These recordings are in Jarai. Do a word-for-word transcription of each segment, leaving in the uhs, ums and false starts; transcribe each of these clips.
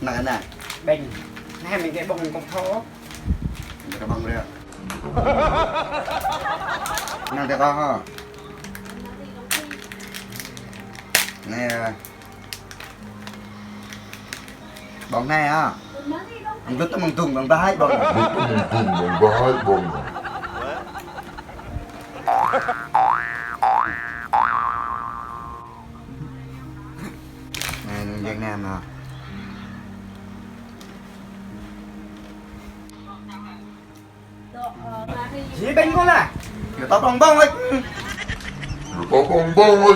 Anai, anai. Ƀing. Anai, ƀing kơ ƀơ̆ng kông thô. Ƀing kơ ƀơ̆ng rơ̆. Anai, tơ kâo hă. Anai, ƀơ̆ng anai hă. Ƀơ̆ng đŭt tơ mơ̆ng tŭng, ƀơ̆ng ƀai ƀơ̆ng. Đŭt tơ mơ̆ng tŭng, ƀơ̆ng ƀai ƀơ̆ng. Anai, anai, anai hă. Jing ƀing kâo lah. Yua tơpă ƀơ̆ng ƀơ̆ng ơi. Yua tơpă ƀơ̆ng ƀơ̆ng ơi.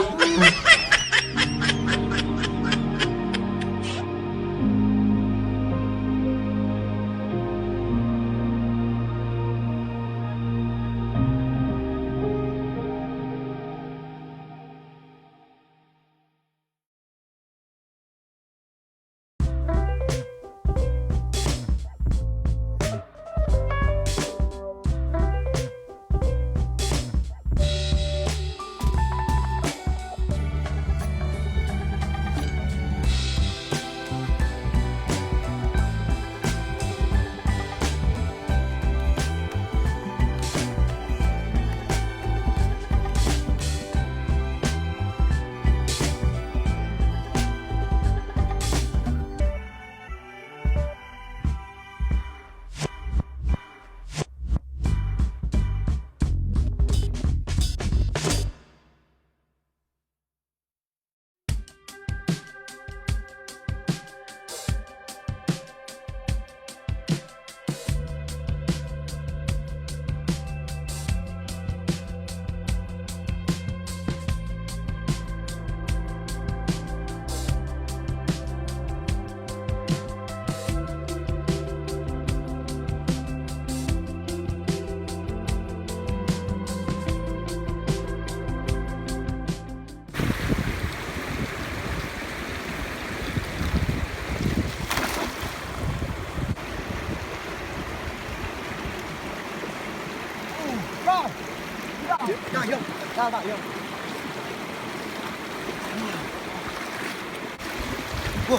Ơ,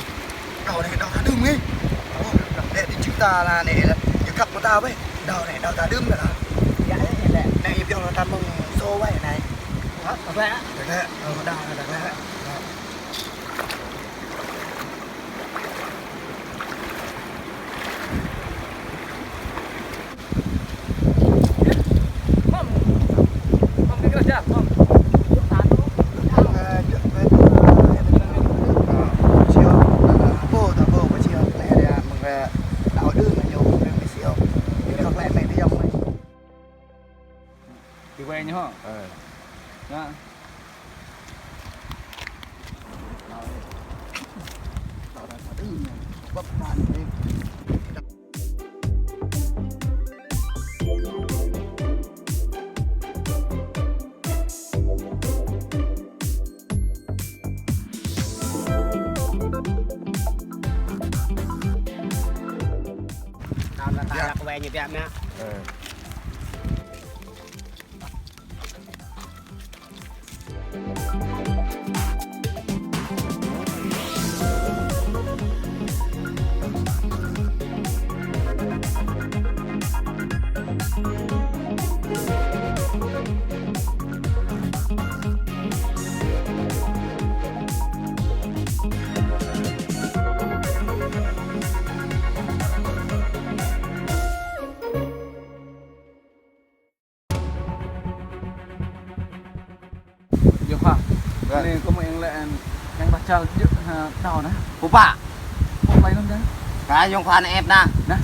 đao anai, đao ta đưm anai. Ơ, đao anai, đao ta đưm anai. Yua kơ anai, đao ta đưm anai. Anai, yua kơ ta mơ̆ng sô wai anai. Hă? Đao anai. Đao anai, ơ, đao anai, đao anai. Đi quay nhá. Ờ. Đó. Tao là tao là quay như vậy mẹ. Ờ. Yua hă. Vâng. Anai kâo mơ̆ng lĕ, hăng ƀah čal jơ̆, ha, đao anai. Pơpă. Pơpă lơi anŭn anai. Hă, yua hă anai ĕp anai. Anai.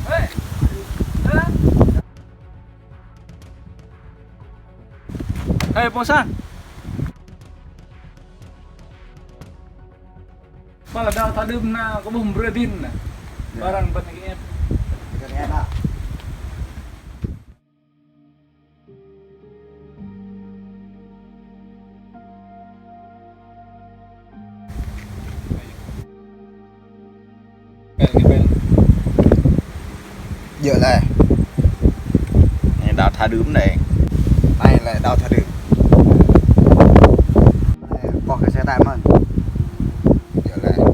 Ê. Ê. Ê, pô sang. Pă lă đao ta đưm anai kơ ƀuh brơi đĭn anai. Yă. Ƀơi arăng ƀơ̆ng anai. Kơ anai anai. Bel, bel. Djơ̆ laih. Đao tha đưm đe. Anai lĕ đao tha đưm. Anai, pŏk kơ xe tải mơ̆n. Yơh lĕ.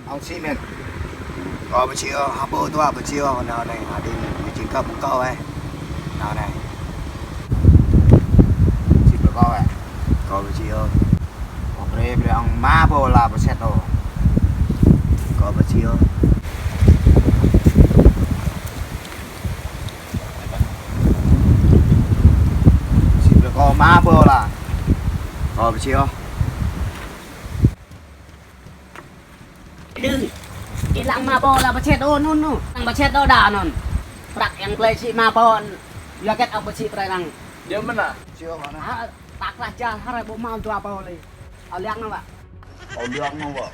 Ong si mĕn. Kâo pơčih ôh, hơbô dua pơčih ôh, nao anai, hơding, mơčih kâo pơkâo ai. Nao anai. Čih pơkâo ai. Kâo pơčih ôh. Kâo brơi, brơi ong rơma bola pơset ôh. Kâo pơčih ôh. Čih brơi kâo rơma bola. Kâo pơčih ôh. Đưm. Ih lăng rơma bola pơset ôh anŭn, anŭn. Lăng pơset ôh đa anŭn. Prăk yang plei sĭ rơma bola. Yua hơget ŏk pơčih prăk lăng. Jơ̆ mơ̆n ah? Jơ̆ mơ̆n ah? Ah, ta klah jal hơrai ƀu hmâo dua bola lĕ. Ơ liăng nao wă. Ơ liăng nao wă.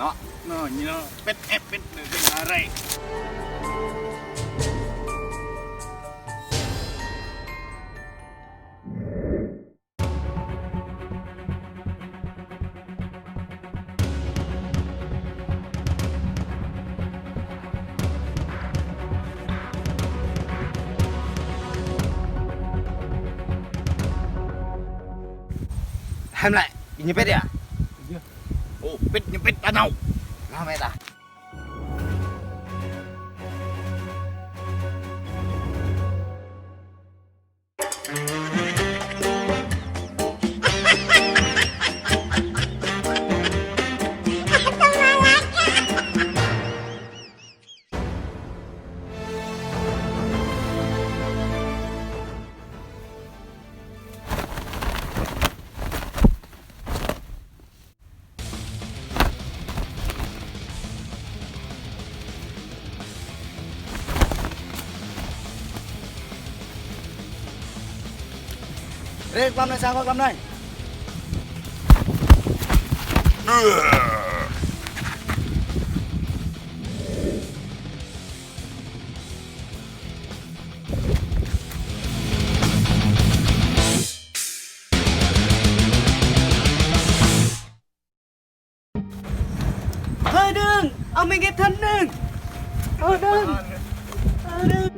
Nŏ, nŏ, ñu pĕt ĕp pĕt nơ̆ kơ arei. Hăm lĕ, ñu pĕt yơh? Yơh. Ô, pĕt ñu pĕt ta nao. Nao mĕ ta. Rê, klam anai, sang klam anai. Hơi đương, ơ mĕ gĕt thân đương. Hơi đương. Hơi đương.